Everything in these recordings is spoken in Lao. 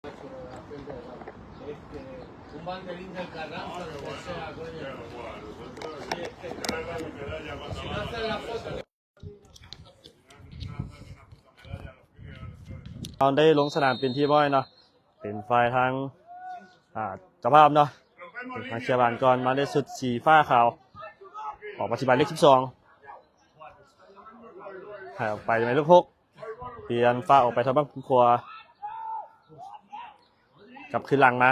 ເຮົາໄດ້ລົງສະໜາມເປັນທີ່ຮຽບຮ້ອຍເນາະ ເປັນຝ່າຍທາງ ອ່າ ເຈົ້າພາບເນາະ ເປັນທາງເຊຍບານກ່ອນ ມາໃນຊຸດສີຟ້າຂາວ ອອກມາທີ່ໝາຍເລກສິບສອງ ໃຫ້ອອກໄປໝາຍເລກຫົກ ປ່ຽນຟ້າອອກໄປທາງຝັ່ງຂວາ ກັບຄືນຫຼັງມາ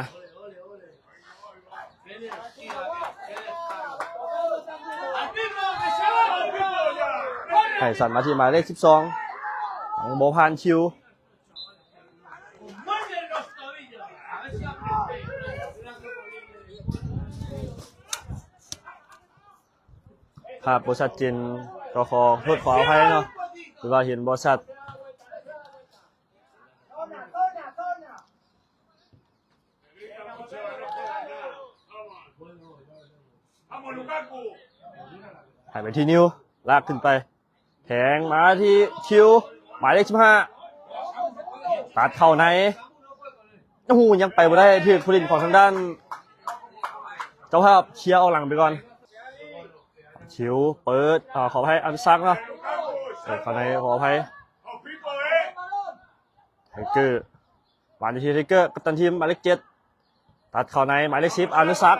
ໃຫ້ສັນມາທີ່ໝາຍເລກສິບສອງ ຍັງບໍ່ຜ່ານຄິວ ພາບບໍ່ຊັດເຈນ ກໍຂໍໂທດຂໍອະໄພເນາະ ຫຼືວ່າເຫັນບໍ່ຊັດ. ໃຫ້ໄປທີ່ນິວ ລາກຂຶ້ນໄປ ແທງມາທີ່ຄິວ ໝາຍເລກສິບຫ້າ ຕັດເຂົ້າໃນ ໂອ້ໂຫ ຍັງໄປບໍ່ໄດ້ ຖືກຜູ້ຫຼິ້ນຂອງທາງດ້ານເຈົ້າພາບເຄຍອອກຫຼັງໄປກ່ອນ. ຄິວເປີດ ອາ ຂໍອະໄພ ອະນຸສັກເນາະ ເປີດເຂົ້າໃນ ຂໍອະໄພ ໄທເກີ ມາທີ່ໄທເກີ ກັບຕັນທີມ ໝາຍເລກເຈັດ ຕັດເຂົ້າໃນ ໝາຍເລກສິບ ອານຸສັກ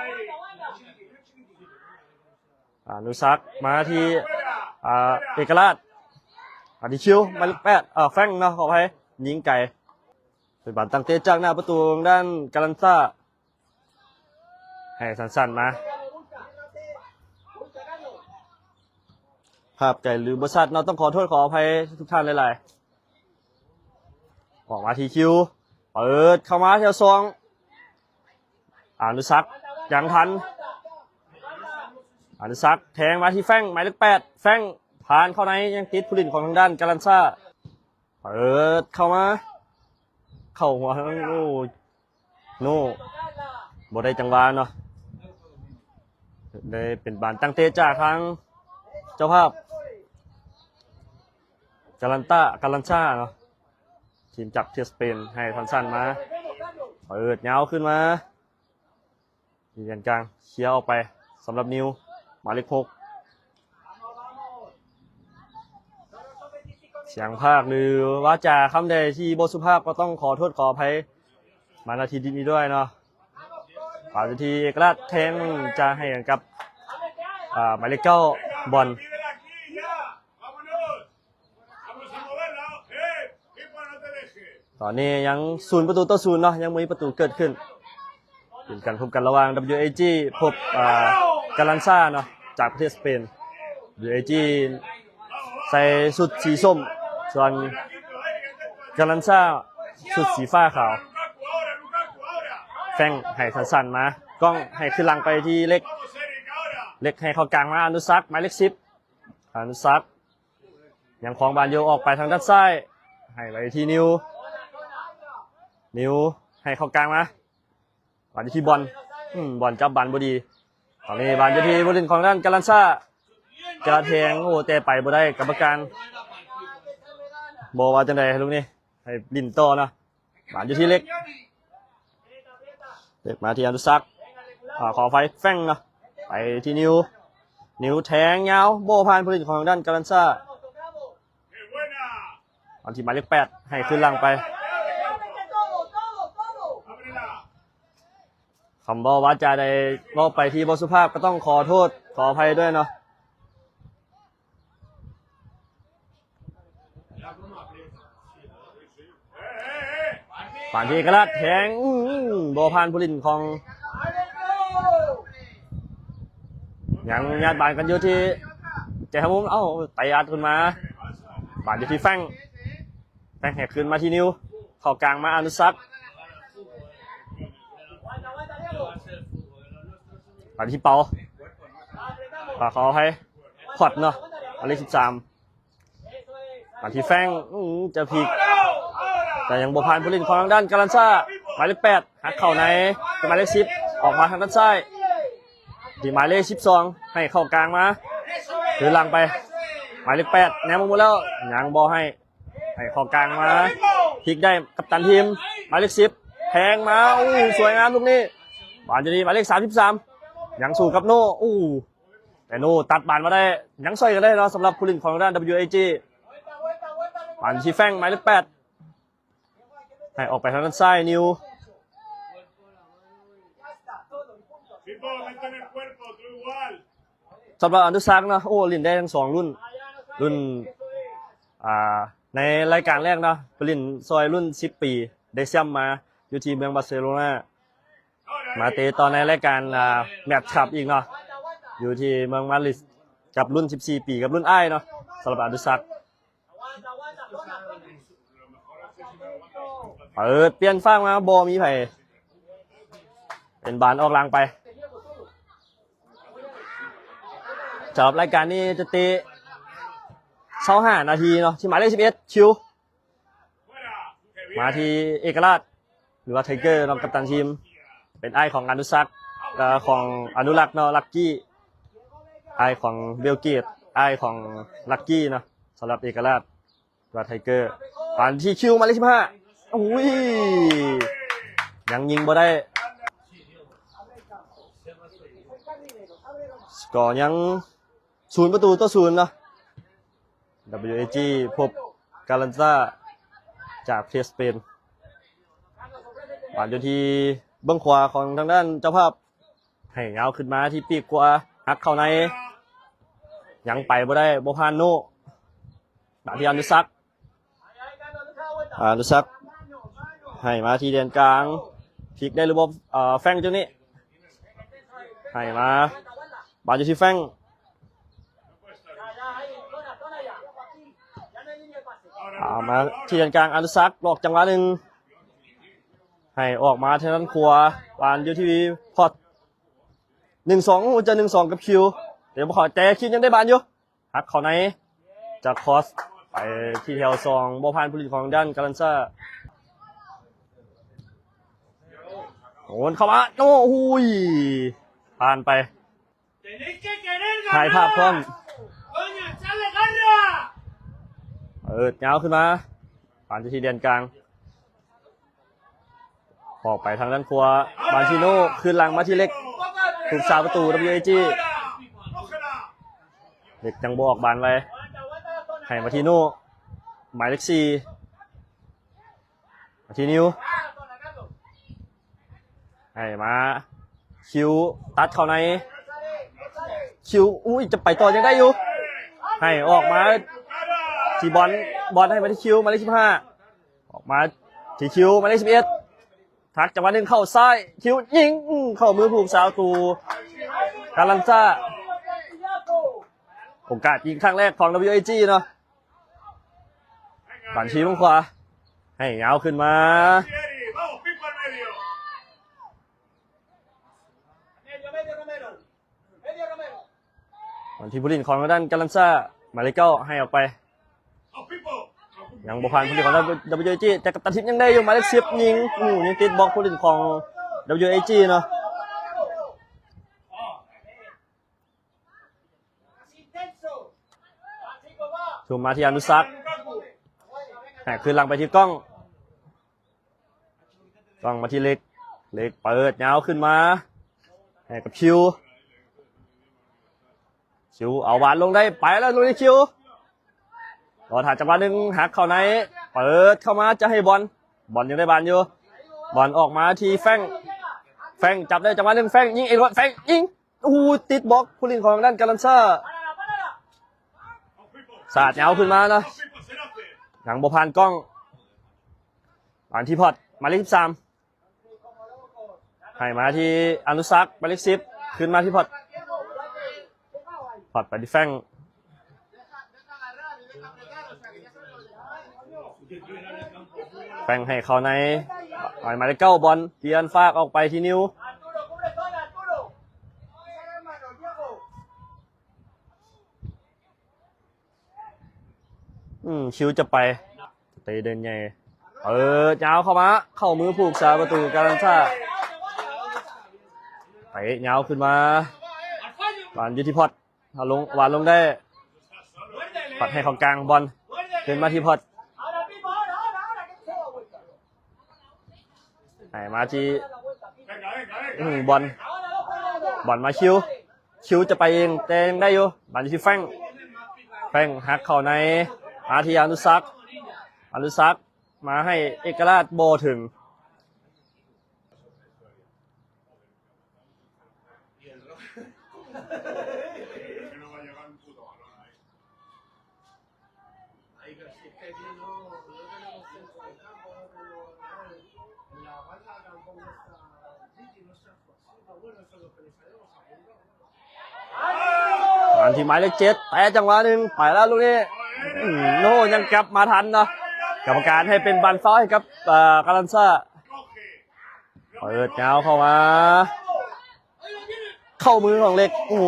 ອານຸສັກ ມາທີ່ ອາ ເອກະລາດ ມາທີ່ຄິວ ໝາຍເລກແປດ ເອີ ແຟງເນາະ ຂໍອະໄພ ຍິງໄກ ເປັນບານຕັ້ງເຕະຈາກໜ້າປະຕູທາງດ້ານກາລັນຊາ ໃຫ້ສັ້ນໆມາ ພາບໄກຫຼືບໍ່ຊັດເນາະ ຕ້ອງຂໍໂທດຂໍອະໄພທຸກທ່ານຫຼາຍໆ. ອອກມາທີ່ຄິວ ເປີດເຂົ້າມາແຖວສອງ ອານຸສັກ ຍັງທັນ ອານຸສັກ ແທງມາທີ່ແຟງ ໝາຍເລກແປດ ແຟງ ຜ່ານເຂົ້າໃນ ຍັງຕິດຜູ້ຫຼິ້ນຂອງທາງດ້ານກາລັນຊາ ເປີດເຂົ້າມາ ເຂົ້າຫົວທາງ ໂອ້ ໂນ ບໍ່ໄດ້ຈັງຫວະເນາະ ໄດ້ເປັນບານຕັ້ງເຕະຈາກທາງເຈົ້າພາບ ກາລັນຕາ ກາລັນຊາເນາະ ທີມຈາກປະເທດສະເປນ ໃຫ້ທັນສັນມາ ເປີດຍາວຂຶ້ນມາ ຢູ່ແກນກາງ ເຄຍອອກໄປສຳລັບນິວ ໝາຍເລກຫົກ ສຽງພາກ ຫຼື ວາຈາຄຳໃດທີ່ບໍ່ສຸພາບ ກໍຕ້ອງຂໍໂທດຂໍອະໄພມາ ນະທີ່ນີ້ດ້ວຍເນາະ ປານທີ່ເອກະລາດແທງຈະໃຫ້ກັບ ອາ ໝາຍເລກເກົ້າ ບອນ. ຕອນນີ້ຍັງສູນປະຕູຕໍ່ສູນເນາະ ຍັງບໍ່ມີປະຕູເກີດຂຶ້ນ. ເປັນການພົບກັນລະຫວ່າງ WAG ພົບ ອາ ກາລັນຊາເນາະ ຈາກປະເທດສະເປນ. WAG ໃສ່ຊຸດສີສົ້ມ ສ່ວນກາລັນຊາຊຸດສີຟ້າຂາວ. ແຟງໃຫ້ສັ້ນໆມາ ກ້ອງໃຫ້ຄືນຫຼັງໄປທີ່ເລັກ ເລັກໃຫ້ເຂົ້າກາງມາ ອະນຸສັກ ໝາຍເລກສິບ ອະນຸສັກ ຍັງຄອງບານຢູ່ ອອກໄປທາງດ້ານຊ້າຍ ໃຫ້ໄປທີ່ນິວ ນິວໃຫ້ເຂົ້າກາງມາ ບານຢູ່ທີ່ບອນ ອືມ ບອນຈັບບານບໍ່ດີ. ຕອນນີ້ບານຢູ່ທີ່ຜູ້ຫຼິ້ນຂອງດ້ານກາລັນຊາ ຈະແທງ ໂອ້ ແຕ່ໄປບໍ່ໄດ້ ກຳມະການບໍ່ວ່າຈັ່ງໃດ ລູກນີ້ໃຫ້ຫຼິ້ນຕໍ່ເນາະ. ບານຢູ່ທີ່ເລັກ ເລັກມາທີ່ອະນຸສັກ ອາ ຂໍອະໄພ ແຟງເນາະ ໄປທີ່ນິວ ນິວແທງຍາວ ບໍ່ຜ່ານຜູ້ຫຼິ້ນຂອງທາງດ້ານກາລັນຊາ ມາທີ່ໝາຍເລກແປດ ໃຫ້ຄືນຫຼັງໄປ. ຄຳເວົ້າວາຈາໃດເວົ້າໄປທີ່ບໍ່ສຸພາບ ກໍຕ້ອງຂໍໂທດຂໍອະໄພດ້ວຍເນາະ. ປານທີ່ເອກະລາດແທງ ອືມ ບໍ່ຜ່ານຜູ້ຫຼິ້ນຂອງ ຍັງຍາດບານກັນຢູ່ທີ່ເຈຮະມຸມ ເອົ້າ ໄຕອັດຂຶ້ນມາ ບານຢູ່ທີ່ແຟງ ແຟງໃຫ້ຄືນມາທີ່ນິວ ເຂົ້າກາງມາອະນຸສັກ ມາທີ່ເປົາ ຂໍອະໄພ ພອດເນາະ ໝາຍເລກສິບສາມ ມາທີ່ແຟງ ອືມ ຈະພິກ ແຕ່ຍັງບໍ່ຜ່ານຜູ້ຫຼິ້ນຂອງທາງດ້ານກາລັນຊາ ໝາຍເລກແປດ ຫັກເຂົ້າໃນ ໝາຍເລກສິບ ອອກມາທາງດ້ານຊ້າຍ ທີ່ໝາຍເລກສິບສອງ ໃຫ້ເຂົ້າກາງມາ ຄືນຫຼັງໄປ ໝາຍເລກແປດ ແນມມາໝົດແລ້ວ ຍັງບໍ່ໃຫ້ ໃຫ້ເຂົ້າກາງມາ ພິກໄດ້ກັບຕັນທີມ ໝາຍເລກສິບ ແທງມາ ໂອ້ ສວຍງາມລູກນີ້ ບານຢູ່ທີ່ໝາຍເລກສາມສິບສາມ ຍັງສູ້ກັບໂນ ໂອ້ ແຕ່ໂນຕັດບານມາໄດ້ ຍັງຊ່ອຍກັນໄດ້ເນາະ ສຳລັບຜູ້ຫຼິ້ນຂອງທາງດ້ານ WAG ບານທີ່ແຟງ ໝາຍເລກແປດ ໃຫ້ອອກໄປທາງດ້ານຊ້າຍ ນິວ ສຳລັບອະນຸສັກເນາະ ໂອ້ ຫຼິ້ນໄດ້ທັງສອງລຸ້ນ ລຸ້ນ ອ່າ ໃນລາຍການແລກເນາະ ໄປຫຼິ້ນຊ່ອຍລຸ້ນສິບປີ ໄດ້ແຊ້ມມາຢູ່ທີ່ເມືອງບາເຊໂລນາ ມາເຕະຕໍ່ໃນລາຍການ ອ່າ ແມັດຄັບອີກເນາະ ຢູ່ທີ່ເມືອງມາດຣິດ ກັບລຸ້ນສິບສີ່ປີ ກັບລຸ້ນອ້າຍເນາະ ສຳລັບອະນຸສັກ ເປີດປ່ຽນຟາກມາ ບໍ່ມີໃຜ ເປັນບານອອກຫຼັງໄປ. ສຳລັບລາຍການນີ້ຈະເຕະຊາວຫ້ານາທີເນາະ ທີ່ໝາຍເລກສິບເອັດ ຄິວ ມາທີ່ເອກະລາດ ຫຼືວ່າໄທເກີເນາະ ກັບຕັນທີມ ເປັນອ້າຍຂອງອະນຸສັກ ແລະ ຂອງອະນຸລັກເນາະ ລັກກີ້ ອ້າຍຂອງເບວເກດ ອ້າຍຂອງລັກກີ້ເນາະ ສຳລັບເອກະລາດ ວ່າໄທເກີ ປານທີ່ຄິວ ໝາຍເລກສິບຫ້າ ໂອ້ຍ ຍັງຍິງບໍ່ໄດ້ ສະກໍຍັງສູນປະຕູຕໍ່ສູນເນາະ WAG ພົບກາລັນຊາ ຈາກປະເທດສະເປນ ບານຢູ່ທີ່ເບື້ອງຂວາຂອງທາງດ້ານເຈົ້າພາບ ໃຫ້ຍາວຂຶ້ນມາທີ່ປີກຂວາ ຫັກເຂົ້າໃນ ຍັງໄປບໍ່ໄດ້ ບໍ່ຜ່ານໂນ ມາທີ່ອະນຸສັກ ອະນຸສັກ ໃຫ້ມາທີ່ແດນກາງ ພິກໄດ້ຫຼືບໍ່ ເອີ ແຟງຈັ່ງນີ້ ໃຫ້ມາ ບານຢູ່ທີ່ແຟງ ເອົາມາທີ່ແດນກາງ ອະນຸສັກ ຫຼອກຈັງຫວະໜຶ່ງ ໃຫ້ອອກມາທາງດ້ານຂວາ ບານຢູ່ທີ່ພອດ ໜຶ່ງສອງ ໂອ້ ຈະໜຶ່ງສອງກັບຄິວ ແຕ່ບໍ່ເຂົ້າໃຈ ຄິວຍັງໄດ້ບານຢູ່ ຫັກເຂົ້າໃນ ຈາກຄອສ ໄປທີ່ແຖວສອງ ບໍ່ຜ່ານຜູ້ຫຼິ້ນຂອງດ້ານກາລັນຊາ ໂອນເຂົ້າມາ ໂອ້ ຫຸຍ ຜ່ານໄປ ຖ່າຍພາບພ້ອມ ເປີດຍາວຂຶ້ນມາ ບານຢູ່ທີ່ແດນກາງ ອອກໄປທາງດ້ານຂວາ ບານທີ່ໂນ ຄືນຫຼັງມາທີ່ເລັກ ຜູ້ຮັກສາປະຕູ WAG ເລັກຍັງບໍ່ອອກບານໄວ ໃຫ້ມາທີ່ໂນ ໝາຍເລກສີ່ ມາທີ່ນິວ ໃຫ້ມາ ຄິວ ຕັດເຂົ້າໃນ ຄິວ ອຸ້ຍ ຈະໄປຕໍ່ຍັງໄດ້ຢູ່ ໃຫ້ອອກມາທີ່ບອນ ບອນໃຫ້ມາທີ່ຄິວ ໝາຍເລກສິບຫ້າ ອອກມາທີ່ຄິວ ໝາຍເລກສິບເອັດ ທັກຈັງຫວະໜຶ່ງເຂົ້າຊ້າຍ ຄິວຍິງ ເຂົ້າມືຜູ້ຮັກສາປະຕູ ກາລັນຊາ ໂອກາດຍິງຄັ້ງແລກຂອງ WAG ເນາະ ບານທີ່ເບື້ອງຂວາ ໃຫ້ຍາວຂຶ້ນມາ ມາທີ່ຜູ້ຫຼິ້ນຂອງທາງດ້ານກາລັນຊາ ໝາຍເລກເກົ້າ ໃຫ້ອອກໄປ ຍັງບໍ່ຜ່ານຜູ້ຫຼິ້ນຂອງ WAG ແຕ່ກັບຕັນທີມຍັງໄດ້ຢູ່ ໝາຍເລກສິບຍິງ ໂອ້ ຍັງຕິດບລັອກຜູ້ຫຼິ້ນຂອງ WAG ເນາະ ທຸ່ມມາທີ່ອະນຸສັກ ໃຫ້ຄືນຫຼັງໄປທີ່ກ້ອງ ຕ້ອງມາທີ່ເລັກ ເລັກເປີດຍາວຂຶ້ນມາ ໃຫ້ກັບຄິວ ຄິວເອົາຫວານລົງໄດ້ ໄປແລ້ວ ລົງທີ່ຄິວ ລໍຖ້າຈັງຫວະໜຶ່ງ ຫັກເຂົ້າໃນ ເປີດເຂົ້າມາຈະໃຫ້ບອນ ບອນຍັງໄດ້ບານຢູ່ ບອນອອກມາທີ່ແຟງ ແຟງຈັບໄດ້ຈັງຫວະໜຶ່ງ ແຟງຍິງເອງ ແຟງຍິງ ໂອ້ໂຫ ຕິດບລັອກຜູ້ຫຼິ້ນຂອງດ້ານກາລັນຊາ ສາດຍາວຂຶ້ນມານະ ຍັງບໍ່ຜ່ານກ້ອງ ມາທີ່ພອດ ໝາຍເລກສິບສາມ ໃຫ້ມາທີ່ອະນຸສັກ ໝາຍເລກສິບ ຄືນມາທີ່ພອດ ພອດໄປທີ່ແຟງ ແຟງໃຫ້ເຂົ້າໃນ ໝາຍເລກເກົ້າ ບອນປ່ຽນຟາກອອກໄປທີ່ນິວ ອືມ ຄິວຈະໄປ ເຕະເດີນໃຫຍ່ ເປີດຍາວເຂົ້າມາ ເຂົ້າມືຜູ້ຮັກສາປະຕູກາລັນຊາ ເຕະຍາວຂຶ້ນມາ ບານຢູ່ທີ່ພອດ ເອົາລົງ ຫວານລົງໄດ້ ພອດໃຫ້ເຂົ້າກາງ ບອນ ຄືນມາທີ່ພອດ ໃຫ້ ໃຫ້ມາທີ່ ອືມ ບອນ ບອນມາຄິວ ຄິວຈະໄປເອງ ແຕ່ຍັງໄດ້ຢູ່ ບານຢູ່ທີ່ແຟງ ແຟງຫັກເຂົ້າໃນ ມາທີ່ອະນຸສັກ ອະນຸສັກ ມາໃຫ້ເອກະລາດ ບໍ່ເຖິງ. Anthony ໝາຍເລກເຈັດ ແຕະຈັງຫວະໜຶ່ງ ໄປແລ້ວລູກນີ້ ໂນ ຍັງກັບມາທັນເນາະ ກຳມະການໃຫ້ເປັນບານຟາວໃຫ້ກັບ ເອີ ກາລັນຊາ ເປີດຍາວເຂົ້າມາ ເຂົ້າມືຂອງເລັກ ໂອ້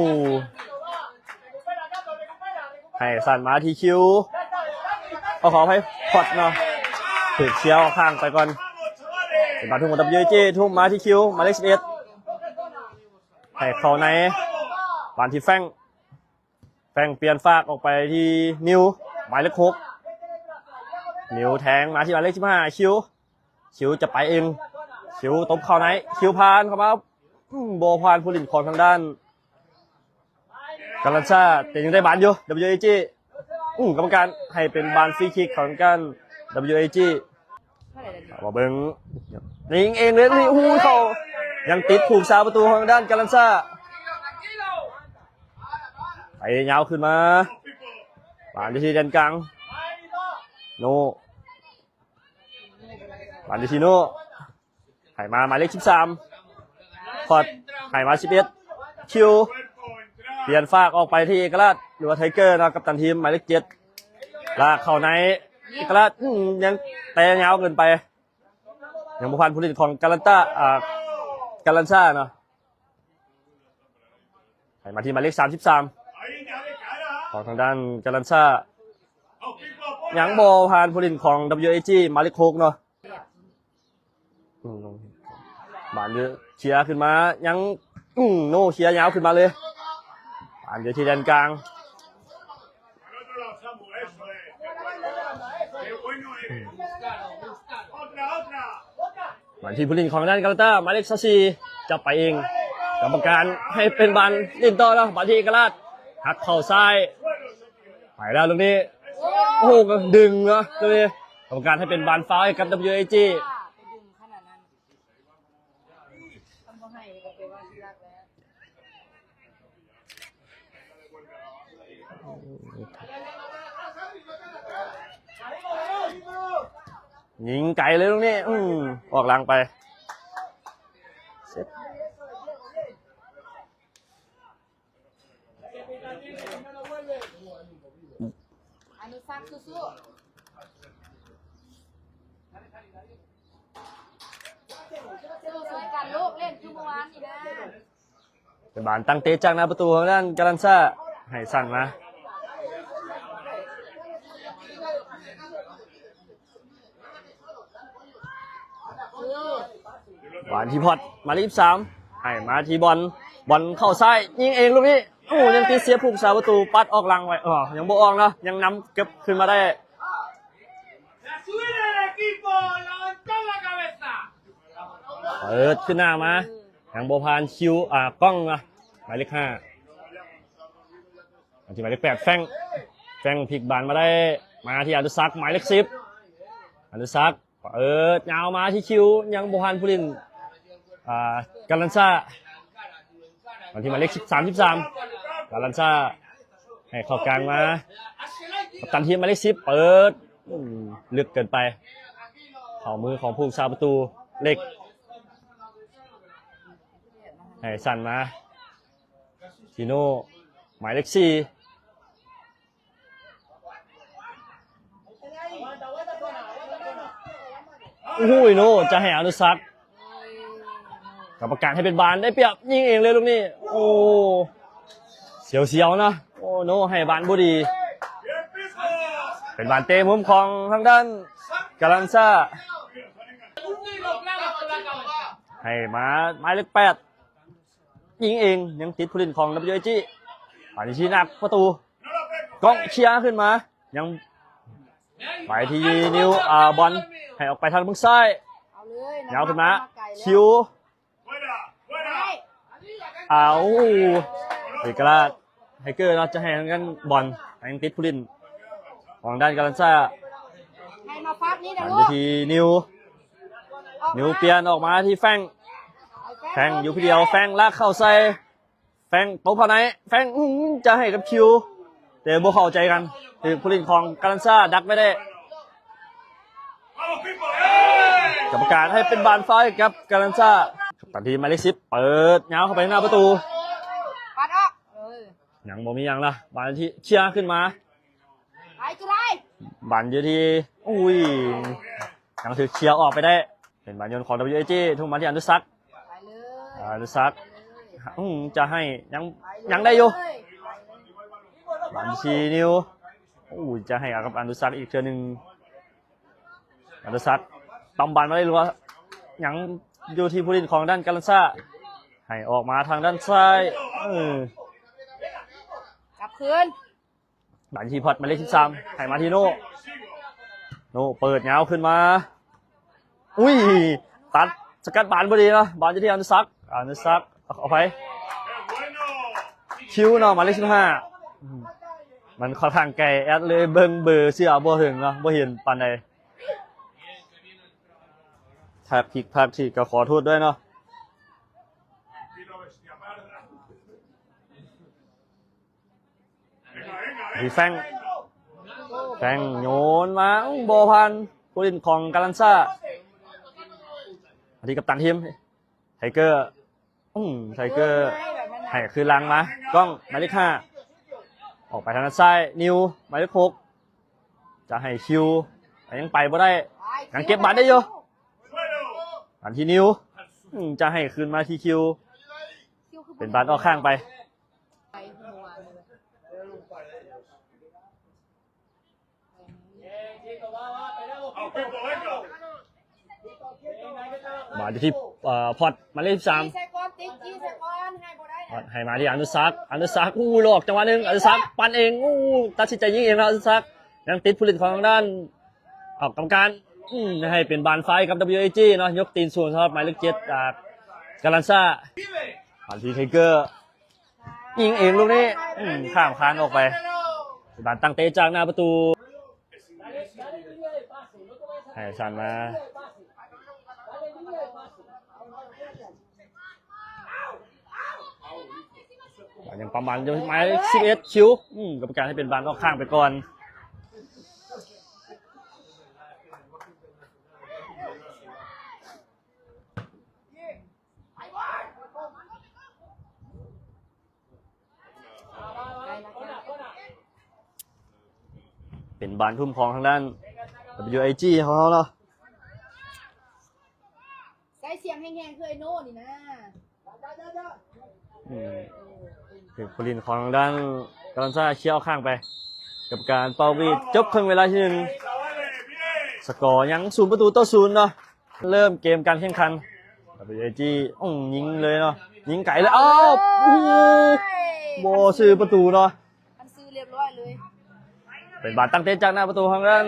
ໃຫ້ສັ້ນມາທີ່ຄິວ ເອົາ ຂໍອະໄພ ພອດເນາະ ຖືກເຊຍອອກຂ້າງໄປກ່ອນ ເປັນບານທຸ້ມຂອງ WAG ທຸ້ມມາທີ່ຄິວ ໝາຍເລກສິບເອັດ ໃຫ້ເຂົ້າໃນ ບານທີ່ແຟງ ແຟງປ່ຽນຟາກອອກໄປທີ່ນິວ ໝາຍເລກຫົກ ນິວແທງມາທີ່ໝາຍເລກສິບຫ້າ ຄິວ ຄິວຈະໄປເອງ ຄິວຕົບເຂົ້າໃນ ຄິວຜ່ານເຂົ້າມາ ອືມ ບໍ່ຜ່ານຜູ້ຫຼິ້ນຂອງທາງດ້ານກາລັນຊາ ແຕ່ຍັງໄດ້ບານຢູ່ WAG ອືມ ກຳມະການໃຫ້ເປັນບານຟຣີຄິກຂອງທາງດ້ານ WAG ມາເບິ່ງ ຍິງເອງເລີຍ ໂອ້ໂຫ ເຂົ້າ ຍັງຕິດຜູ້ຮັກສາປະຕູຂອງທາງດ້ານກາລັນຊາ ໄປຍາວຂຶ້ນມາ ບານຢູ່ທີ່ແດນກາງ ໂນ ບານຢູ່ທີ່ໂນ ໃຫ້ມາໝາຍເລກສິບສາມ ພອດ ໃຫ້ມາສິບເອັດ ຄິວ ປ່ຽນຟາກອອກໄປທີ່ເອກະລາດ ຫຼືວ່າໄທເກີເນາະ ກັບຕັນທີມໝາຍເລກເຈັດ ລາກເຂົ້າໃນ ເອກະລາດ ອືມ ຍັງແຕ່ຍາວເກີນໄປ ຍັງບໍ່ຜ່ານຜູ້ຫຼິ້ນຂອງກາລັນຕາ ອ່າ ກາລັນຊາເນາະ ໃຫ້ມາທີ່ໝາຍເລກສາມສິບສາມ ຂອງທາງດ້ານກາລັນຊາ ຍັງບໍ່ຜ່ານຜູ້ຫຼິ້ນຂອງ WAG ໝາຍເລກຫົກເນາະ ອືມ ບານເດີເຄຍຂຶ້ນມາ ຍັງ ອືມ ໂນ ເຄຍຍາວຂຶ້ນມາເລີຍ ບານຢູ່ທີ່ແດນກາງ ມາທີ່ຜູ້ຫຼິ້ນຂອງດ້ານກາລັນຕາ ໝາຍເລກຊາວສີ່ ຈັບໄປເອງ ກຳມະການໃຫ້ເປັນບານຫຼິ້ນຕໍ່ເນາະ ບານທີ່ເອກະລາດ ຫັກເຂົ້າຊ້າຍ ໄປແລ້ວລູກນີ້ ໂອ້ໂຫ ກໍດຶງເນາະ ໂດຍກຳມະການໃຫ້ເປັນບານຟາວໃຫ້ກັບ WAG ຍິງໄກເລີຍລູກນີ້ ອືມ ອອກຫຼັງໄປ ອະນຸສັກ ສູ້ໆ ສູ້ໆກັນລູກ ເລ່ນຄືເມື່ອວານນີ້ນະ. ເປັນບານຕັ້ງເຕະຈາກໜ້າປະຕູຂອງດ້ານກາລັນຊາ ໃຫ້ສັ້ນມາ ບານທີ່ພອດ ໝາຍເລກສິບສາມ ໃຫ້ມາທີ່ບອນ ບອນເຂົ້າຊ້າຍ ຍິງເອງລູກນີ້ ໂອ້ ຍັງຕິດເຊຍຜູ້ຮັກສາປະຕູ ປັດອອກຫຼັງໄວ້ ອໍ ຍັງບໍ່ອອກເນາະ ຍັງນຳເກັບຂຶ້ນມາໄດ້ ເປີດຂຶ້ນໜ້າມາ ຍັງບໍ່ຜ່ານຄິວ ອ່າ ກ້ອງເນາະ ໝາຍເລກຫ້າ ມາທີ່ໝາຍເລກແປດ ແຟງ ແຟງພິກບານມາໄດ້ ມາທີ່ອະນຸສັກ ໝາຍເລກສິບ ອະນຸສັກ ເປີດຍາວມາທີ່ຄິວ ຍັງບໍ່ທັນຜູ້ຫຼິ້ນ ອ່າ ກາລັນຊາ ມາທີ່ໝາຍເລກສິບ ສາມສິບສາມ ກາລັນຊາ ໃຫ້ເຂົ້າກາງມາ ກັບຕັນທີມໝາຍເລກສິບ ເປີດ ອືມ ລຶກເກີນໄປ ເຂົ້າມືຂອງຜູ້ຮັກສາປະຕູເລັກ ໃຫ້ສັ້ນມາ ທີໂນ ໝາຍເລກສີ່ ໂອ້ໂຫ ໂນ ຈະໃຫ້ອະນຸສັກ ກຳມະການໃຫ້ເປັນບານ ໄດ້ປຽບ ຍິງເອງເລີຍລູກນີ້ ໂອ້ ສຽວໆ ເນາະ ໂອ້ ໂນ ໃຫ້ບານບໍ່ດີ ເປັນບານເຕະມຸມຂອງທາງດ້ານກາລັນຊາ ໃຫ້ມາໝາຍເລກແປດ ຍິງເອງ ຍັງຕິດຜູ້ຫຼິ້ນຂອງ WAG ບານທີ່ໜ້າປະຕູ ກ້ອງເຄຍຂຶ້ນມາ ຍັງໄປທີ່ນິວ ອ່າ ບອນ ໃຫ້ອອກໄປທາງເບື້ອງຊ້າຍ ເອົາເລີຍ ຍາວຂຶ້ນມາ ມາໄກ ຄິວ ເອົາ ເອກະລາດ ໄທເກີເນາະ ຈະໃຫ້ທາງດ້ານບອນ ຍັງຕິດຜູ້ຫຼິ້ນຂອງດ້ານກາລັນຊາ ໃຫ້ມາຟັກນີ້ນະລູກ ຢູ່ທີ່ນິວ ອອກມາ ນິວປ່ຽນອອກມາທີ່ແຟງ ແຟງ ແຟງຢູ່ຜູ້ດຽວ ແຟງລາກເຂົ້າໃສ່ ແຟງຕົບເຂົ້າໃນ ແຟງ ອືມ ຈະໃຫ້ກັບຄິວ ແຕ່ບໍ່ເຂົ້າໃຈກັນ ຖືກຜູ້ຫຼິ້ນຂອງກາລັນຊາດັກໄວ້ໄດ້ ກຳມະການໃຫ້ເປັນບານຟາວໃຫ້ກັບກາລັນຊາ ກັບຕັນທີ່ໝາຍເລກສິບ ເປີດຍາວເຂົ້າໄປທາງໜ້າປະຕູ ປັດອອກ ເອີ ຍັງບໍ່ມີຫຍັງລະ ບານທີ່ເຄຍຂຶ້ນມາ ໄປຈຸໄລ ບານຢູ່ທີ່ ອຸ້ຍ ຍັງຖືກເຄຍອອກໄປໄດ້ ເປັນບານໂຍນຂອງ WAG ທຸ່ມມາທີ່ອະນຸສັກ ໄປເລີຍ ອະນຸສັກ ໄປເລີຍ ອືມ ຈະໃຫ້ ຍັງ ໄປເລີຍ ຍັງໄດ້ຢູ່ ບານທີ່ນິວ ໂອ້ຍ ຈະໃຫ້ກັບອະນຸສັກອີກເທື່ອໜຶ່ງ ອະນຸສັກ ຕຳບານມາໄດ້ຫຼືວ່າ ຍັງຢູ່ທີ່ຜູ້ຫຼິ້ນຂອງດ້ານກາລັນຊາ ໃຫ້ອອກມາທາງດ້ານຊ້າຍ ເອີ ກັບຄືນ ບານທີ່ພອດໝາຍເລກສິບສາມ ໃຫ້ມາທີ່ໂນ ໂນເປີດຍາວຂຶ້ນມາ ອຸ້ຍ ຕັດສະກັດບານບໍ່ດີເນາະ ບານຢູ່ທີ່ອະນຸສັກ ອະນຸສັກ ຂໍອະໄພ ຄິວເນາະ ໝາຍເລກສິບຫ້າ ອືມ ມັນຂ້ອນຂ້າງໄກ ແອັດເລີຍເບິ່ງເບີເສື້ອບໍ່ເຖິງເນາະ ບໍ່ເຫັນປານໃດ ຖ້າຜິດພາດທີ່ກໍຂໍໂທດດ້ວຍເນາະ. ທີ່ແຟງ ແຟງໂຍນມາ ອືມ ບໍ່ຜ່ານຜູ້ຫຼິ້ນຂອງກາລັນຊາ ມາທີ່ກັບຕັນທີມ ໄທເກີ ອືມ ໄທເກີ ໃຫ້ຄືນຫຼັງມາ ກ້ອງ ໝາຍເລກຫ້າ ອອກໄປທາງດ້ານຊ້າຍ ນິວ ໝາຍເລກຫົກ ຈະໃຫ້ຄິວ ແຕ່ຍັງໄປບໍ່ໄດ້ ຍັງເກັບບານໄດ້ຢູ່ ອັນທີ່ນິວ ອືມ ຈະໃຫ້ຄືນມາທີ່ຄິວ ເປັນບານອອກຂ້າງໄປ ມາທີ່ ເອີ ພອດ ໝາຍເລກສິບສາມ ໃສ່ກ່ອນ ຕິດຈີໃສ່ກ່ອນ ໃຫ້ບໍ່ໄດ້ ພອດໃຫ້ມາທີ່ອະນຸສັກ ອະນຸສັກ ໂອ້ ຫຼອກຈັງຫວະໜຶ່ງ ອະນຸສັກ ປັ່ນເອງ ໂອ້ ຕັດສິນໃຈຍິງເອງແລ້ວ ອະນຸສັກ ຍັງຕິດຜູ້ຫຼິ້ນຂອງທາງດ້ານ ເອົາ ກຳມະການ ອືມ ໃຫ້ເປັນບານຟາວໃຫ້ກັບ WAG ເນາະ ຍົກຕີນສູງສຳລັບໝາຍເລກເຈັດ ອາ ກາລັນຊາ ມາທີ່ໄທເກີ ຍິງເອງລູກນີ້ ອືມ ຂ້າມຄານອອກໄປ ບານຕັ້ງເຕະຈາກໜ້າປະຕູ ໃຫ້ສັນມາ ຍັງປະມານຢູ່ ໝາຍເລກສິບເອັດ ຄິວ ອືມ ກຳມະການໃຫ້ເປັນບານອອກຂ້າງໄປກ່ອນ. ເປັນບານທຸ່ມຂອງທາງດ້ານ WAG ຂອງເຮົາເນາະ ໃຊ້ສຽງແຮງໆ ຄືໄອ້ໂນ່ນີ້ນະ ອືມ ເປັນຜູ້ຫຼິ້ນຂອງທາງດ້ານກາລັນຊາ ເຄຍອອກຂ້າງໄປ ກັບການເປົ່າຫວີດ ຈົບເຄິ່ງເວລາທີໜຶ່ງ ສະກໍຍັງສູນປະຕູຕໍ່ສູນເນາະ. ເລີ່ມເກມການແຂ່ງຂັນ WAG ອືມ ຍິງເລີຍເນາະ ຍິງໄກເລີຍ ອ້າວ ໂອ້ໂຫ ບໍ່ຊື່ປະຕູເນາະ ມັນຊື່ຮຽບຮ້ອຍເລີຍ ເປັນບານຕັ້ງເຕະຈາກໜ້າປະຕູຂອງທາງດ້ານ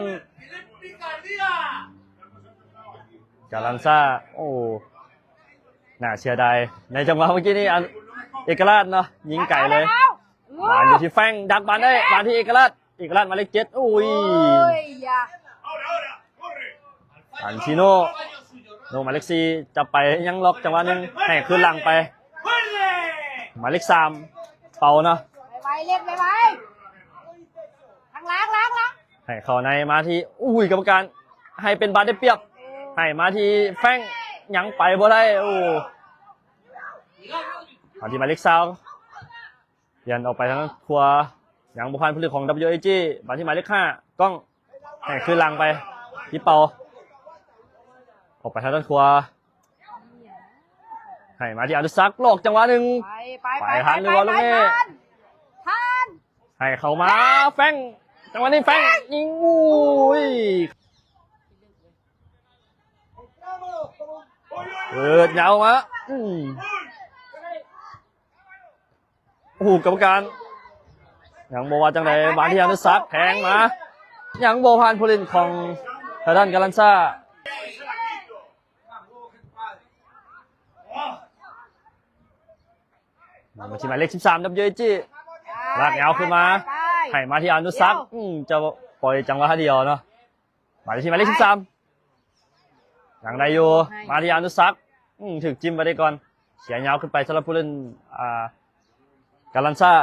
ກາລັນຊາ ໂອ້ ໜ້າເສຍດາຍ ໃນຈັງຫວະເມື່ອກີ້ນີ້ ອັນ ເອກະລາດເນາະ ຍິງໄກເລີຍ ບານຢູ່ທີ່ແຟງ ດັກບານໄດ້ ບານທີ່ເອກະລາດ ເອກະລາດໝາຍເລກເຈັດ ໂອ້ຍ ໂອ້ຍ ຢ່າ ອັນຊີໂນ ໂນ ໝາຍເລກສີ່ ຈັບໄປ ຍັງລັອກຈັງຫວະໜຶ່ງ ໃຫ້ຄືນຫຼັງໄປ ໝາຍເລກສາມ ເປົ່າເນາະ ໄວໆ ເຫຼັດໄວໆ ຫຼັງໆ ຫຼັງໆ ໃຫ້ເຂົ້າໃນມາທີ່ ອຸ້ຍ ກຳມະການ ໃຫ້ເປັນບານໄດ້ປຽບ ໃຫ້ມາທີ່ແຟງ ຍັງໄປບໍ່ໄດ້ ໂອ້ ມາທີ່ໝາຍເລກຊາວ ປ່ຽນອອກໄປທາງດ້ານຂວາ ຍັງບໍ່ຜ່ານຜູ້ຫຼິ້ນຂອງ WAG ມາທີ່ໝາຍເລກຫ້າ ກ້ອງ ໃຫ້ຄືນຫຼັງໄປທີ່ເປົ່າ ອອກໄປທາງດ້ານຂວາ ໃຫ້ມາທີ່ອະນຸສັກ ຫຼອກຈັງຫວະໜຶ່ງ ໄປ ໄປ ໄປ ໄປ ທັນຫຼືບໍ່ລູກນີ້ ທັນ ທັນ ໃຫ້ເຂົ້າມາ ແຟງ ຈັງຫວະນີ້ແຟງ ຍິງ ໂອ້ຍ ເປີດຍາວມາ ອືມ ໂອ້ໂຫ ກຳມະການ ຍັງບໍ່ວ່າຈັ່ງໃດ ມາທີ່ອະນຸສັກ ແທງມາ ຍັງບໍ່ຜ່ານຜູ້ຫຼິ້ນຂອງທາງດ້ານກາລັນຊາ ໂອ້ ມາທີ່ໝາຍເລກສິບສາມ ດັບເບິນຢູເອຈີ ລາກຍາວຂຶ້ນມາ ໄປ ໃຫ້ມາທີ່ອະນຸສັກ ອືມ ຈະປ່ອຍຈັງຫວະດຽວເນາະ ມາທີ່ໝາຍເລກສິບສາມ ຍັງໄດ້ຢູ່ ໃຫ້ ມາທີ່ອະນຸສັກ ອືມ ຖືກຈິ້ມໄປໄດ້ກ່ອນ ເສຍຍາວຂຶ້ນໄປສຳລັບຜູ້ຫຼິ້ນ ອ່າ ກາລັນຊາ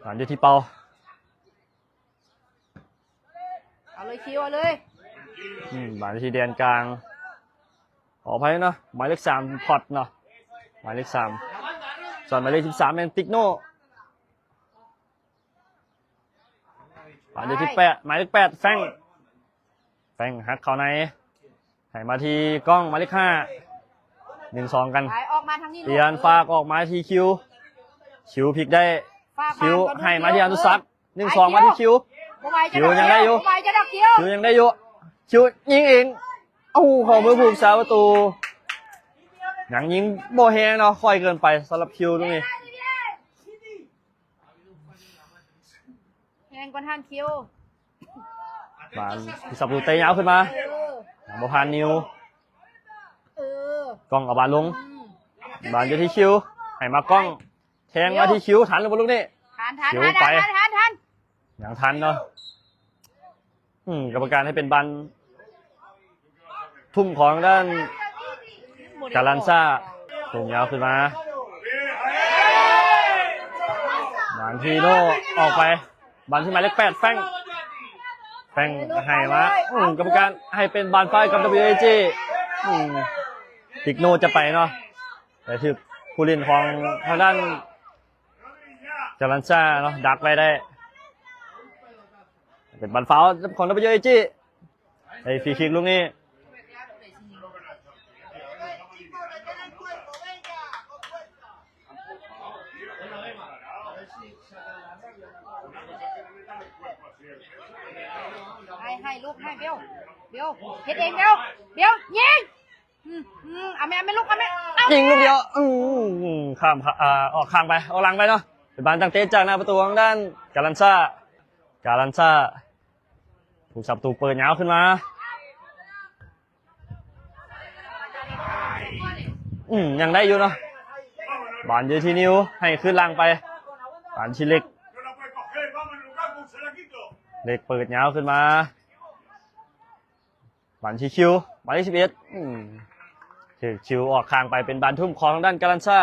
ບານຢູ່ທີ່ເປົາ ເອົາເລີຍຄິວ ເອົາເລີຍ ອືມ ບານຢູ່ທີ່ແດນກາງ ຂໍອະໄພເນາະ ໝາຍເລກສາມ ພອດເນາະ ໝາຍເລກສາມ ສ່ວນໝາຍເລກສິບສາມ ແມ່ນຕິກໂນ ບານຢູ່ທີ່ແປດ ໝາຍເລກແປດ ແຟງ ແຟງຫັກເຂົ້າໃນ ໃຫ້ມາທີ່ກ້ອງ ໝາຍເລກຫ້າ ໜຶ່ງສອງກັນ ໄປ ອອກມາທາງນີ້ ປ່ຽນ ລູກ ຝາກອອກມາທີ່ຄິວ ຄິວພິກໄດ້ ຝາກ ຄິວ ບານກ່ອນ ໃຫ້ມາທີ່ອະນຸສັກ ໜຶ່ງສອງ ໄປ ມາທີ່ຄິວ ຄິວ ບໍ່ໄຫວຈະດອກ ຄິວຍັງໄດ້ຢູ່ ບໍ່ໄຫວຈະດອກ ຄິວ ຄິວຍັງໄດ້ຢູ່ ຄິວຍິງເອງ ເອົາ ເຂົ້າມືຜູ້ຮັກສາປະຕູ ຍັງຍິງບໍ່ແຮງເນາະ ຄ່ອຍເກີນໄປສຳລັບຄິວຕົງນີ້ ແຮງກວ່າຫັ້ນຄິວ ບານທີ່ສັບຕູເຕະຍາວຂຶ້ນມາ ເອີ ຍັງບໍ່ຜ່ານນິວ ເອີ ກ້ອງເອົາບານລົງ ອືມ ບານຢູ່ທີ່ຄິວ ໃຫ້ມາກ້ອງ ແທງມາທີ່ຄິວ ທັນຫຼືບໍ່ລູກນີ້? ທັນ ທັນ ທັນ ທັນ ຍັງທັນເນາະ ອືມ ກຳມະການໃຫ້ເປັນບານ ທຸ່ມຂອງດ້ານກາລັນຊາ ທຸ່ມຍາວຂຶ້ນມາ ບານທີ່ໂນ ອອກໄປ ບານທີ່ໝາຍເລກແປດ ແຟງ ແຟງໃຫ້ມາ ອືມ ກຳມະການໃຫ້ເປັນບານຟາວກັບ ດັບເບິນຢູເອຈີ ອືມ ຕິກໂນຈະໄປເນາະ ແຕ່ຖືກຜູ້ຫຼິ້ນຂອງທາງດ້ານ ກາລັນຊາເນາະ ດັກໄວ້ໄດ້ ເປັນບານຟາວຂອງ ດັບເບິນຢູເອຈີ ໃຫ້ຟຣີຄິກລູກນີ້ ໃຫ້ ໃຫ້ລູກ ໃຫ້ ເບວ ເບວ ເຮັດເອງ ເບວ ເບວ ຍິງ! ອືມ ອືມ ເອົາແມ່ ເອົາແມ່ລູກ ເອົາແມ່ ເອົາ ຍິງລູກດຽວ ອືມ ຂ້າມ ອ່າ ອອກຂ້າງໄປ ອອກຫຼັງໄປເນາະ ເປັນບານຕັ້ງເຕະຈາກໜ້າປະຕູຂອງດ້ານກາລັນຊາ ກາລັນຊາ ຜູ້ຮັກສາປະຕູເປີດຍາວຂຶ້ນມາ ອືມ ຍັງໄດ້ຢູ່ເນາະ ບານຢູ່ທີ່ນິວ ໃຫ້ຄືນຫຼັງໄປ ບານທີ່ເລັກ ເລັກເປີດຍາວຂຶ້ນມາ ບານທີ່ຄິວ ໝາຍເລກສິບເອັດ ອືມ ຖືກຄິວອອກຂ້າງໄປ ເປັນບານທຸ່ມຂອງທາງດ້ານກາລັນຊາ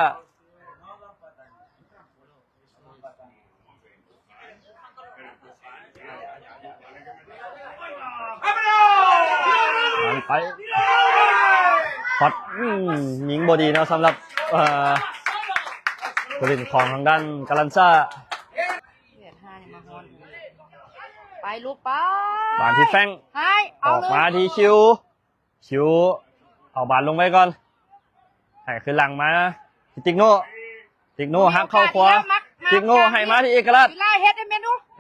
ໄປ ຄອດ ອືມ ຍິງບໍ່ດີເນາະ ສຳລັບ ເອີ ຜູ້ຫຼິ້ນຂອງທາງດ້ານກາລັນຊາ ແປດຫ້ານີ້ມາຮອດ ໄປລູກໄປ ບານທີ່ແຟງ ໃຫ້ ອອກມາທີ່ຄິວ ຄິວ ເອົາບານລົງໄວ້ກ່ອນ ໃຫ້ຄືນຫຼັງມາທີ່ຕິກໂນ ຕິກໂນຫັກເຂົ້າຂວາ ຕິກໂນໃຫ້ມາທີ່ເອກະລາດ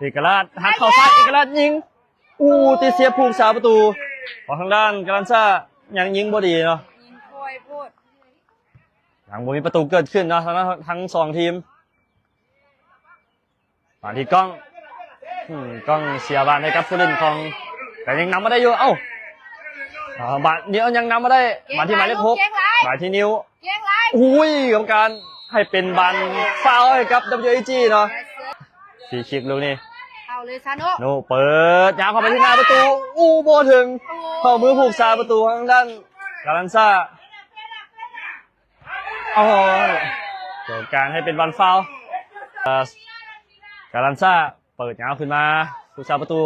ເອກະລາດຫັກເຂົ້າຊ້າຍ ເອກະລາດຍິງ ອູ ຕິດສຽບຜູ້ຮັກສາປະຕູຂອງທາງດ້ານກາລັນຊາ ຍັງຍິງບໍ່ດີເນາະ ຍິງຄ່ອຍໂພດ ຍັງບໍ່ມີປະຕູເກີດຂຶ້ນເນາະ ທັງ ທັງສອງທີມ ມາທີ່ກ້ອງ ອືມ ກ້ອງເສຍບານໃຫ້ກັບຜູ້ຫຼິ້ນຂອງ ແຕ່ຍັງນຳມາໄດ້ຢູ່ ເອົ້າ ບານດຽວຍັງນຳມາໄດ້ ມາທີ່ໝາຍເລກຫົກ ມາທີ່ນິວ ໂອ້ຍ ກຳມະການໃຫ້ເປັນບານຟາວໃຫ້ກັບ ດັບເບິນຢູເອຈີ ເນາະ ຟຣີຄິກລູກນີ້ ເອົາເລີຍຊາໂນ ໂນ ເປີດຍາວເຂົ້າໄປທີ່ໜ້າປະຕູ ອູ ບໍ່ເຖິງ ເຂົ້າມືຜູ້ຮັກສາປະຕູທາງດ້ານກາລັນຊາ ໂອ້ໂຫ ເກີດການໃຫ້ເປັນບານຟາວ ເອີ ກາລັນຊາເປີດຍາວຂຶ້ນມາ ຜູ້ຮັກສາປະຕູ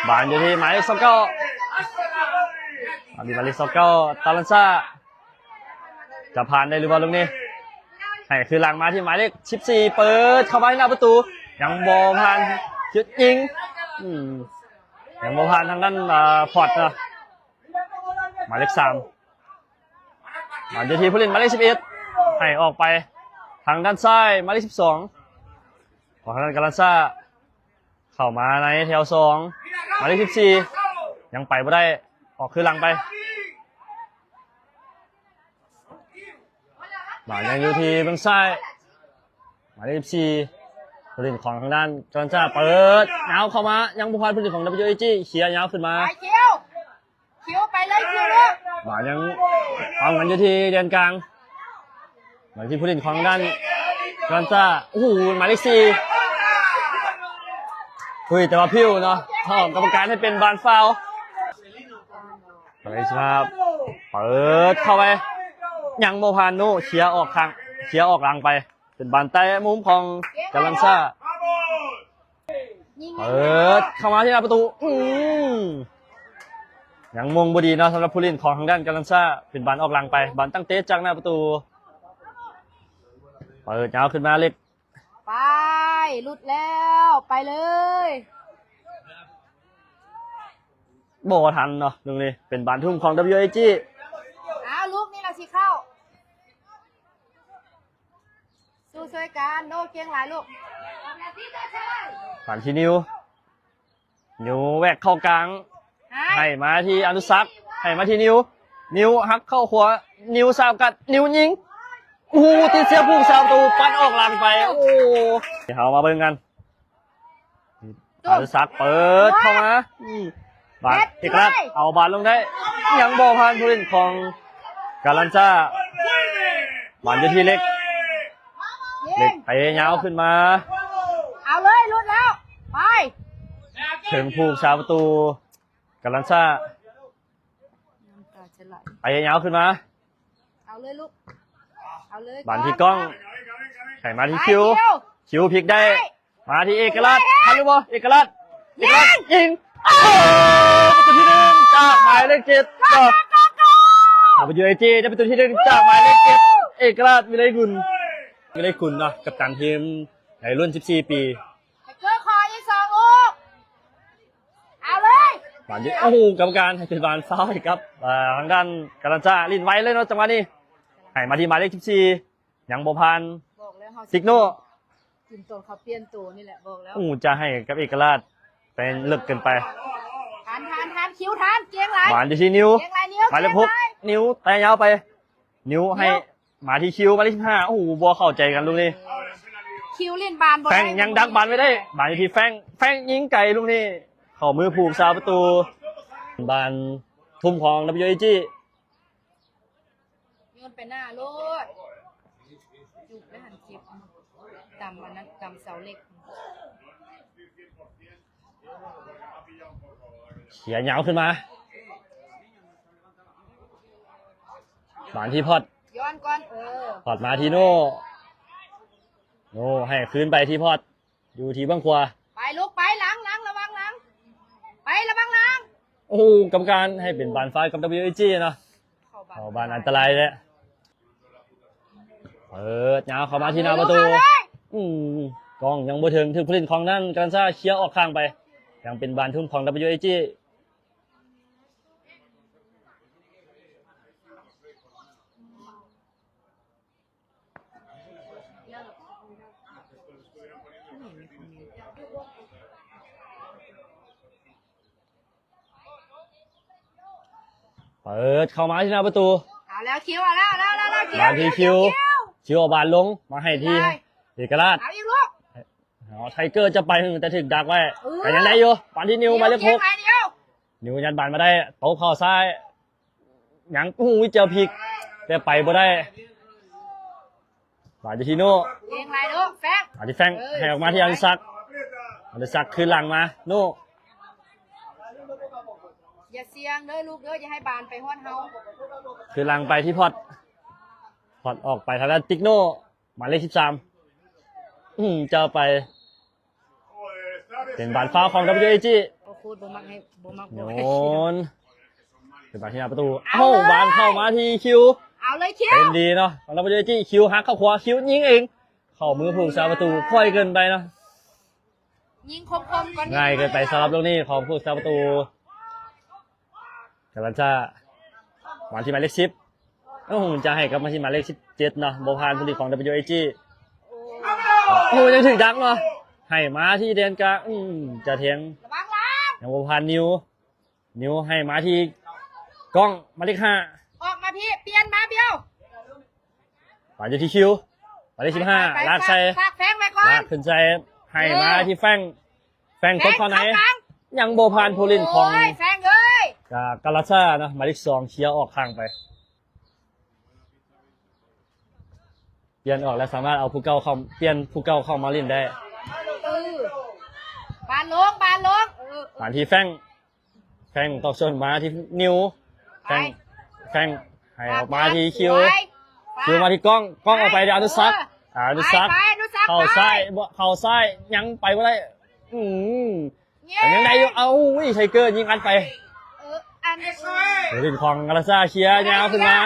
ບານຢູ່ທີ່ໝາຍເລກຊາວເກົ້າ ມາທີ່ໝາຍເລກຊາວເກົ້າ ກາລັນຊາ ຈະຜ່ານໄດ້ຫຼືບໍ່ລູກນີ້ ໃຫ້ຄືນຫຼັງມາທີ່ໝາຍເລກສິບສີ່ ເປີດເຂົ້າມາໃນໜ້າປະຕູ ຍັງບໍ່ຜ່ານ ຈະຍິງ ອືມ ຍັງບໍ່ຜ່ານທາງດ້ານ ເອີ ພອດເນາະ ໝາຍເລກສາມ ບານຢູ່ທີ່ຜູ້ຫຼິ້ນໝາຍເລກສິບເອັດ ໃຫ້ອອກໄປທາງດ້ານຊ້າຍ ໝາຍເລກສິບສອງ ຂອງທາງດ້ານກາລັນຊາ ເຂົ້າມາໃນແຖວສອງ ໝາຍເລກສິບສີ່ ຍັງໄປບໍ່ໄດ້ ອອກຄືນຫຼັງໄປ ບານຍັງຢູ່ທີ່ເບື້ອງຊ້າຍ ໝາຍເລກສິບສີ່ ຜູ້ຫຼິ້ນຂອງທາງດ້ານການຊາ ເປີດຍາວເຂົ້າມາ ຍັງບໍ່ຜ່ານຜູ້ຫຼິ້ນຂອງ WAG ເຄຍຍາວຂຶ້ນມາ ໄປຄິວ ຄິວ ໄປເລີຍຄິວເລີຍ ບານຍັງເອົາກັນຢູ່ທີ່ແດນກາງ ມາທີ່ຜູ້ຫຼິ້ນຂອງທາງດ້ານການຊາ ໂອ້ໂຫ ໝາຍເລກສີ່ ເຮີ້ຍ ແຕ່ວ່າພິວເນາະ ຫ້ອງກຳມະການໃຫ້ເປັນບານຟາວ ປະໄລສະພາບ ເປີດເຂົ້າໄປ ຍັງບໍ່ຜ່ານ ໂນ ເຄຍອອກຂ້າງ ເຄຍອອກຫຼັງໄປ ເປັນບານແຕະມຸມຂອງກາລັນຊາ ເປີດເຂົ້າມາທີ່ໜ້າປະຕູ ອືມ ຍັງມົງບໍ່ດີເນາະ ສຳລັບຜູ້ຫຼິ້ນຂອງທາງດ້ານກາລັນຊາ ເປັນບານອອກຫຼັງໄປ ບານຕັ້ງເຕະຈາກໜ້າປະຕູ ເປີດຍາວຂຶ້ນມາເລັກ ໄປ ຫຼຸດແລ້ວ ໄປເລີຍ ບໍ່ທັນເນາະ ລູກນີ້ ເປັນບານທຸ່ມຂອງ WAG ອ້າວ ລູກນີ້ລະຊິເຂົ້າ ສູ້ຊ່ວຍກັນ ໂນ ເກັ່ງຫຼາຍລູກ ບານທີ່ນິວ ນິວແວກເຂົ້າກາງ ໃຫ້ ໃຫ້ມາທີ່ອະນຸສັກ ໃຫ້ມາທີ່ນິວ ນິວຫັກເຂົ້າຂວາ ນິວສາມກັດ ນິວຍິງ ໂອ້ໂຫ ຕິດເຊຍພູມສາມປະຕູ ປັດອອກຫຼັງໄປ ໂອ້ໂຫ ເຮົາມາເບິ່ງກັນ ອະນຸສັກເປີດເຂົ້າມາ ບານເອກະລາດ ເອົາບານລົງໄດ້ ຍັງບໍ່ຜ່ານຜູ້ຫຼິ້ນຂອງກາລັນຊາ ບານຢູ່ທີ່ເລັກ ເລັກເຕະຍາວຂຶ້ນມາ ເອົາເລີຍ ຫຼຸດແລ້ວ ໄປ ເຖິງຜູ້ຮັກສາປະຕູກາລັນຊາ ນ້ຳຕາຈະໄຫຼ ເຕະຍາວຂຶ້ນມາ ເອົາເລີຍລູກ ເອົາເລີຍ ບານທີ່ກ້ອງ ໃຫ້ມາທີ່ຄິວ ຄິວພິກໄດ້ ມາທີ່ເອກະລາດ ທັນຫຼືບໍ່ ເອກະລາດ ເອກະລາດຍິງ ໂອ້ ປະຕູທີໜຶ່ງຈາກໝາຍເລກເຈັດ WAG ໄດ້ປະຕູທີໜຶ່ງຈາກໝາຍເລກເຈັດ ເອກະລາດ ວິໄລກຸນ ວິໄລກຸນເນາະ ກັບຕັນທີມໃນລຸ້ນສິບສີ່ປີ ເກີຂໍອີກສອງລູກ ເອົາເລີຍ ບານຍິງ ໂອ້ໂຫ ກຳມະການໃຫ້ເປັນບານຟາວໃຫ້ກັບ ເອີ ທາງດ້ານກາລັນຊາ ຫຼິ້ນໄວເລີຍເນາະ ຈັງຫວະນີ້ ໃຫ້ມາທີ່ໝາຍເລກສິບສີ່ ຍັງບໍ່ຜ່ານ ບອກແລ້ວເຮົາຊິ ຕິກໂນ ກິນຕອນເຂົາປ່ຽນໂຕນີ້ແຫຼະ ບອກແລ້ວ ໂອ້ ຈະໃຫ້ກັບເອກະລາດ ແຕ່ເລິກເກີນໄປ ທັນ ທັນ ທັນ ຄິວທັນ ເກັ່ງຫຼາຍ ບານຢູ່ທີ່ນິວ ເກັ່ງຫຼາຍນິວ ໝາຍເລກຫົກ ເກັ່ງຫຼາຍ ນິວແຕະຍາວໄປ ນິວໃຫ້ ນິວ ມາທີ່ຄິວ ໝາຍເລກສິບຫ້າ ໂອ້ໂຫ ບໍ່ເຂົ້າໃຈກັນລູກນີ້ ຄິວຫຼິ້ນບານບໍ່ໄດ້ ແຟງຍັງດັກບານໄວ້ໄດ້ ບານຢູ່ທີ່ແຟງ ແຟງຍິງໄກລູກນີ້ ເຂົ້າມືຜູ້ຮັກສາປະຕູ ບານທຸ່ມຂອງ WAG ໂຍນໄປໜ້າໂລດ ຈຸບແລ້ວຫັ້ນ ເຈັບ ຕຳອັນນັ້ນ ຕຳເສົາເຫຼັກ ເຄຍຍາວຂຶ້ນມາ ບານທີ່ພອດ ຍ້ອນກ່ອນ ເອີ ພອດມາທີ່ໂນ ໂນໃຫ້ຄືນໄປທີ່ພອດ ຢູ່ທີ່ເບື້ອງຂວາ ໄປລູກໄປ ຫຼັງ ຫຼັງ ລະວັງຫຼັງ ໄປ ລະວັງຫຼັງ ໂອ້ໂຫ ກຳມະການໃຫ້ເປັນບານຟາວກັບ WAG ເນາະ ເຂົ້າບານ ເຂົ້າບານອັນຕະລາຍແລ້ວ ເປີດຍາວເຂົ້າມາທີ່ໜ້າປະຕູ ອືມ ກ້ອງຍັງບໍ່ເຖິງ ຖືກຜູ້ຫຼິ້ນຂອງນັ້ນການຊາເຄຍອອກຂ້າງໄປ ຍັງເປັນບານທຸ່ມຂອງ WAG ເປີດເຂົ້າມາທີ່ໜ້າປະຕູ ເອົາແລ້ວຄິວ ເອົາແລ້ວ ເອົາແລ້ວ ເອົາແລ້ວ ມາທີ່ຄິວ ຄິວ ເອົາບານລົງມາໃຫ້ທີ່ເອກະລາດ ເອົາອີກລູກ ເອົາ ໄທເກີຈະໄປ ແຕ່ຖືກດັກໄວ້ ເອີ ກໍຍັງໄດ້ຢູ່ ບານທີ່ນິວ ນິວ ໝາຍເລກຫົກ ເກັ່ງຫຼາຍ ນິວ ນິວຍັດບານມາໄດ້ ໂຕເຂົ້າຊ້າຍ ຍັງ ໂອ້ໂຫ ເຈົ້າພິກ ແຕ່ໄປບໍ່ໄດ້ ບານຢູ່ທີ່ໂນ ເກັ່ງຫຼາຍໂນ ແຟງ ບານທີ່ແຟງ ເອີ ໃຫ້ອອກມາທີ່ອະນຸສັກ ອະນຸສັກຄືນຫຼັງມາ ໂນ ຢ່າສ່ຽງເດີລູກເດີ ຢ່າໃຫ້ບານໄປຮອດເຮົາ ຄືນຫຼັງໄປທີ່ພອດ ພອດອອກໄປທາງດ້ານຕິກໂນ ໝາຍເລກສິບສາມ ອືມ ເຈົ້າໄປ ເປັນບານຟາວຂອງ WAG ໂອ້ໂຫ ບໍ່ມັກໃຫ້ ບໍ່ມັກ ໂຍນ ເປັນບານທີ່ໜ້າປະຕູ ເອົາເລີຍ ເອົ້າ ບານເຂົ້າມາທີ່ຄິວ ເອົາເລີຍຄິວ ເປັນດີເນາະ ຂອງ WAG ຄິວຫັກເຂົ້າຂວາ ຄິວຍິງເອງ ເຂົ້າມືຜູ້ຮັກສາປະຕູ ຄ່ອຍເກີນໄປເນາະ ຍິງຄົມໆ ກ່ອນ ງ່າຍເກີນໄປສຳລັບລູກນີ້ຂອງຜູ້ຮັກສາປະຕູ ກາລັນຊາ ມາທີ່ໝາຍເລກສິບ ໂອ້ໂຫ ຈະໃຫ້ກັບມາທີ່ໝາຍເລກສິບເຈັດເນາະ ບໍ່ຜ່ານຜູ້ຫຼິ້ນຂອງ WAG ໂອ້ໂຫ ຍັງຖືກດັກເນາະ ໃຫ້ມາທີ່ແດນກາງ ອືມ ຈະແທງ ລະວັງຫຼັງ ຍັງບໍ່ຜ່ານນິວ ນິວໃຫ້ມາທີ່ກ້ອງ ໝາຍເລກຫ້າ ອອກມາພີ້ ປ່ຽນມາບຽວ ບານຢູ່ທີ່ຄິວ ໝາຍເລກສິບຫ້າ ໄປໆໆ ລາກໃສ່ ຝາກແຟງໄວ້ກ່ອນ ລາກຂຶ້ນໃສ່ ໃຫ້ມາທີ່ແຟງ ເອີ ແຟງຕົກເຂົ້າໃນ ແຟງເຂົ້າກາງ ຍັງບໍ່ຜ່ານຜູ້ຫຼິ້ນຂອງ ໂອ້ຍ ແຟງເອີຍ ກາ ກາລາຊາເນາະ ໝາຍເລກສອງ ເຄຍອອກຂ້າງໄປ ປ່ຽນອອກແລ້ວສາມາດເອົາຜູ້ເກົ່າເຂົ້າ ປ່ຽນຜູ້ເກົ່າເຂົ້າມາຫຼິ້ນໄດ້ ເອີ ບານລົງ ບານລົງ ເອີ ເອີ ບານທີ່ແຟງ ແຟງຕອກຊົນມາທີ່ນິວ ແຟງ ໄປ ແຟງໃຫ້ອອກມາທີ່ຄິວ ສວຍ ຄິວມາທີ່ກ້ອງ ກ້ອງອອກໄປທີ່ອະນຸສັກ ເອີ ອະນຸສັກ ໄປ ໄປ ອະນຸສັກ ເຂົ້າຊ້າຍ ໄປ ບໍ່ ເຂົ້າຊ້າຍ ຍັງໄປບໍ່ໄດ້ ອືມ ແຍກ ແຕ່ຍັງໄດ້ຢູ່ ເອົາ ໄທເກີຍິງອັດໄປ ເອີ ອັນ ໂດຍຫຼິ້ນຂອງກາລາຊາ ເຄຍຍາວຂຶ້ນມາ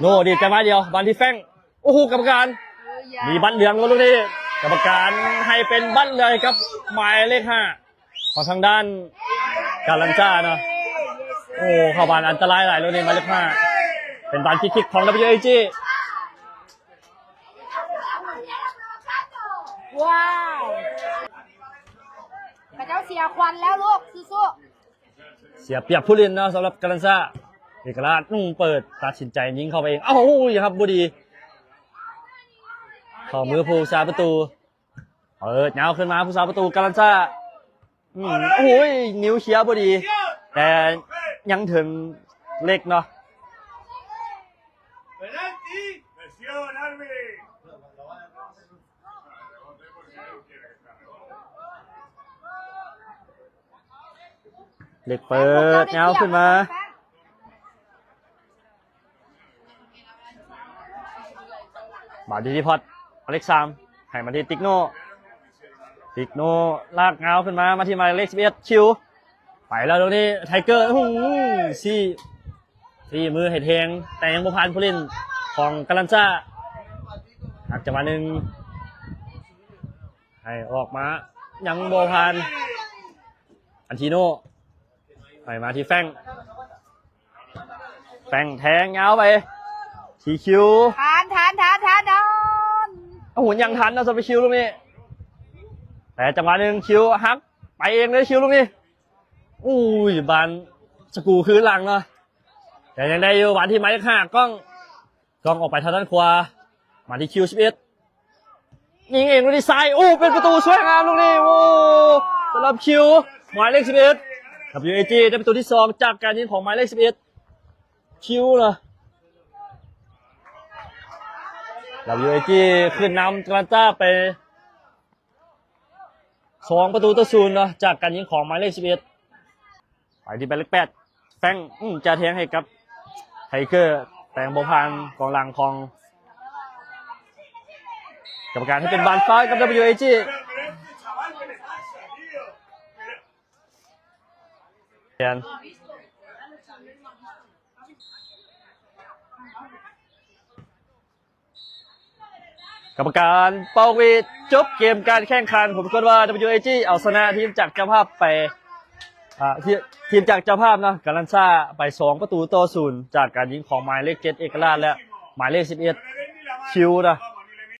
ໂນ ດີດກັນມາດຽວ ບານທີ່ແຟງ ໂອ້ໂຫ ກຳມະການ ເອີ ຢ່າ ມີບັດເຫຼືອງລູກນີ້ ກຳມະການໃຫ້ເປັນບັດເຫຼືອງໃຫ້ກັບໝາຍເລກຫ້າ ຂອງທາງດ້ານກາລັນຈາເນາະ ໂອ້ ເຂົ້າບານອັນຕະລາຍຫຼາຍລູກນີ້ ໝາຍເລກຫ້າ ເປັນບານຟຣີຄິກຂອງ WAG ວ້າວ ເຂົາເຈົ້າເສຍຂວັນແລ້ວລູກ ສູ້ໆ ເສຍປຽບຜູ້ຫຼິ້ນເນາະ ສຳລັບກາລັນຊາ ເອກະລາດ ອືມ ເປີດ ຕັດສິນໃຈຍິງເຂົ້າໄປເອງ ເອົ້າ ຮັບບໍ່ດີ ເຂົ້າມືຜູ້ສາປະຕູ ເປີດຍາວຂຶ້ນມາ ຜູ້ສາປະຕູກາລັນຊາ ອືມ ໂອ້ຍ ນິວເຄຍບໍ່ດີ ແຕ່ຍັງເຖິງເລັກເນາະ ເລັກເປີດຍາວຂຶ້ນມາ ມາທີ່ພອດ ໝາຍເລກສາມ ໃຫ້ມາທີ່ຕິກໂນ ຕິກໂນ ລາກຍາວຂຶ້ນມາ ມາທີ່ໝາຍເລກສິບເອັດ ຄິວ ໄປແລ້ວ ຕົງນີ້ ໄທເກີ ຫື ຊີ້ ຊີ້ມືໃຫ້ແທງ ແຕ່ຍັງບໍ່ຜ່ານຜູ້ຫຼິ້ນຂອງກາລັນຊາ ຫັກຈັງຫວະໜຶ່ງ ໃຫ້ອອກມາ ຍັງບໍ່ຜ່ານ ອັນທີໂນ ໃຫ້ມາທີ່ແຟງ ແຟງແທງຍາວໄປທີ່ຄິວ ທັນ ທັນ ທັນ ທັນ ທັນ ໂອ້ໂຫ ຍັງທັນເນາະ ສຳລັບຄິວລູກນີ້ ແຕ່ຈັງຫວະໜຶ່ງ ຄິວຫັກ ໄປເອງເລີຍ ຄິວລູກນີ້ ໂອ້ຍ ບານສະກູຄືຫຼັງເນາະ ແຕ່ຍັງໄດ້ຢູ່ ບານທີ່ໝາຍເລກຫ້າ ກ້ອງ ກ້ອງອອກໄປທາງດ້ານຂວາ ມາທີ່ຄິວສິບເອັດ ຍິງເອງລູກນີ້ຊ້າຍ ໂອ້ ເປັນປະຕູສວຍງາມລູກນີ້ ໂອ້ ສຳລັບຄິວ ໝາຍເລກສິບເອັດ WAG ໄດ້ປະຕູທີສອງຈາກການຍິງຂອງໝາຍເລກສິບເອັດ ຄິວນະ WAG ຂຶ້ນນຳກາລັນຈາໄປສອງປະຕູຕໍ່ສູນເນາະ ຈາກການຍິງຂອງໝາຍເລກສິບເອັດ ໄປທີ່ໝາຍເລກແປດ ແຟງ ອືມ ຈະແທງໃຫ້ກັບໄທເກີ ແຕ່ບໍ່ຜ່ານກອງຫຼັງຂອງກຳມະການ ໃຫ້ເປັນບານຟາວກັບ WAG ກຳມະການເປົ່າຫວີດຈົບເກມການແຂ່ງຂັນ. ຜົມປາກົດວ່າ WAG ເອົາຊະນະທີມຈາກເຈົ້າພາບໄປ ອ່າ ທີມຈາກເຈົ້າພາບເນາະ ກາລັນຊາໄປສອງປະຕູຕໍ່ສູນ ຈາກການຍິງຂອງໝາຍເລກເຈັດ ເອກະລາດ ແລະ ໝາຍເລກສິບເອັດ ຄິວນະ.